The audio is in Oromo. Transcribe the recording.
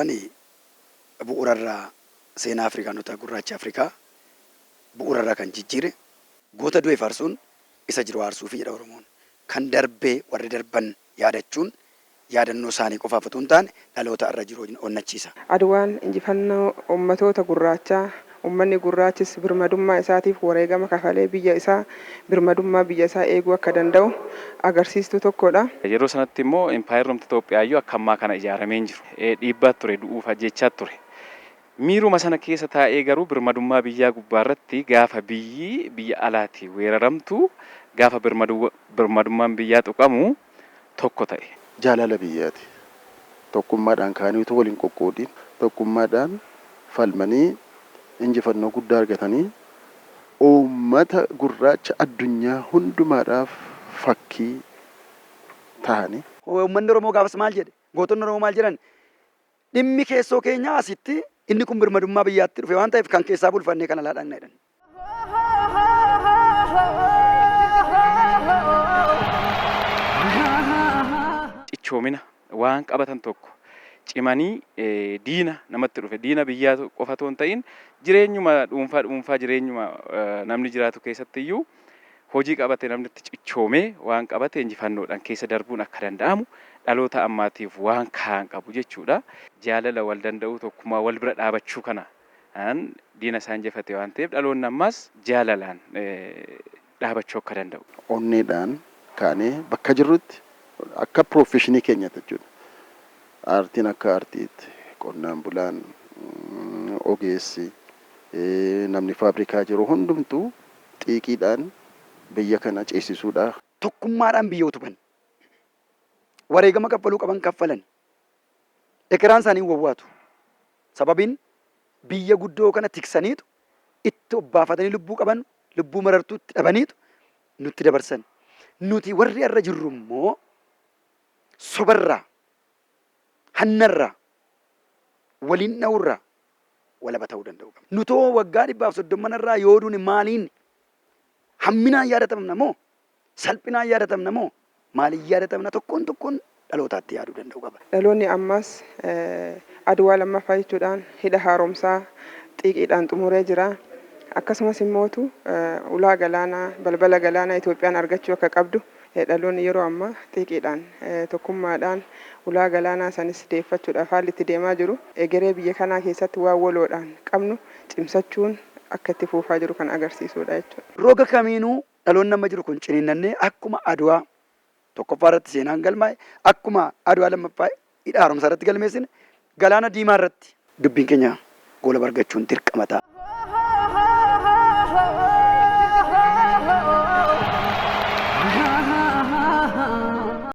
Adwaan bu'uurarraa seenaa Afrikaanota gurraacha Afrikaa bu'uurarraa kan jijjiire, goota du'e faarsuun isa jiru aarsuufi jedha Oromoon. Kan darbe, warri darban yaadachuun yaadannoo isaanii qofaaf utuu hin taane dhaloota har'a jiru onnachiisa. Adwaan injifannoo ummatoota gurraachaa, ummanni gurraachis birmadummaa isaatiif wareegama kafalee biyya isaa birmadummaa biyya isaa eeguu akka danda'u agarsiistuu tokkodha. Yeroo sanatti immoo impaayerrumti Itoophiyaayyuu akka ammaa kana ijaaramee hin jiru. Dhiibbaatu ture, du'uuf ajjeechaatu ture. Miiruma sana keessa taa'ee garuu birmadummaa biyyaa gubbaarratti gaafa biyyi biyya alaatii weeraramtu, gaafa birmadummaan biyyaa tuqamu tokko ta'e. Jaalala biyyaati. Tokkummaadhaan ka'anii utuu wal hin qoqqoodiin tokkummaadhaan falmanii injifannoo guddaa argatanii uummata gurraacha addunyaa hundumaadhaaf fakkii tahani. Uummanni Oromoo gaafas maal jedhe? Gootonni Oromoo maal jedhan? Dhimmi keessoo keenyaa asitti inni kun birmadummaa biyyaatti dhufe waan ta'eef kan keessaa bulfannee kan alaa dhaqna jedhan. Cichoomina waan qabatan tokko cimanii diina namatti dhufe, diina biyyaa qofa otoo hin ta'in jireenyuma dhuunfaa dhuunfaa, jireenyuma namni jiraatu keessatti iyyuu hojii qabate namni itti cichoomee waan qabate injifannoodhaan keessa darbuun akka danda'amu dhaloota ammaatiif waan kaa'an qabu jechuudha. Jaalala wal danda'uu, tokkummaa, wal bira dhaabachuu kana diina isaa injifate waan ta'eef dhaloonni ammaas jaalalaan dhaabachuu akka danda'u. Onneedhaan kaanee bakka jirrutti akka piroofeshinii keenyaatti jechuudha. Aartiin akka aartiitti, qonnaan bulaan, ogeessi, namni faabrikaa jiru hundumtuu xiiqiidhaan biyya kana ceesisuudha. Tokkummaadhaan biyya utuban. Wareegama kaffaluu qaban kaffalan. Ekeraan isaanii hin wawwaatu. Sababiin biyya guddoo kana tiksaniitu itti obbaafatanii lubbuu qaban, lubbuu marartuu itti dhabaniitu nutti dabarsan. Nuti warri har'a jirru immoo sobarraa, hannarraa, waliin dha'uurraa walaba ta'uu danda'uu qabna. Nutoo waggaa 130 irraa yoo duune maaliin hamminaan yaadatamna moo salphinaan yaadatamna moo maaliin yaadatamna tokkoon tokkoon dhalootaatti yaaduu danda'uu qaba. Dhaloonni ammaas Adwaa 2ffaa jechuudhaan hidha haaromsaa xiiqiidhaan xumuree jira. Akkasumas immootu ulaa galaanaa, balbala galaanaa Itoophiyaan argachuu akka qabdu dhaloonni yeroo ammaa xiiqiidhaan, tokkummaadhaan ulaa galaanaa sanis deeffachuudhaaf haalli itti deemaa jiru egeree biyya kanaa keessatti waan waloodhaan qabnu cimsachuun akka itti fuufaa jiru kan agarsiisuudha jechuudha. Roga kamiinuu dhaloonni amma jiru kun ciniinnannee akkuma Adwaa 1ffaa irratti seenaan galmaa'e, akkuma Adwaa 2ffaa hidha haaromsaa irratti galmeessine, Galaana Diimaa irratti dubbiin keenya goolaba argachuun dirqama ta'a.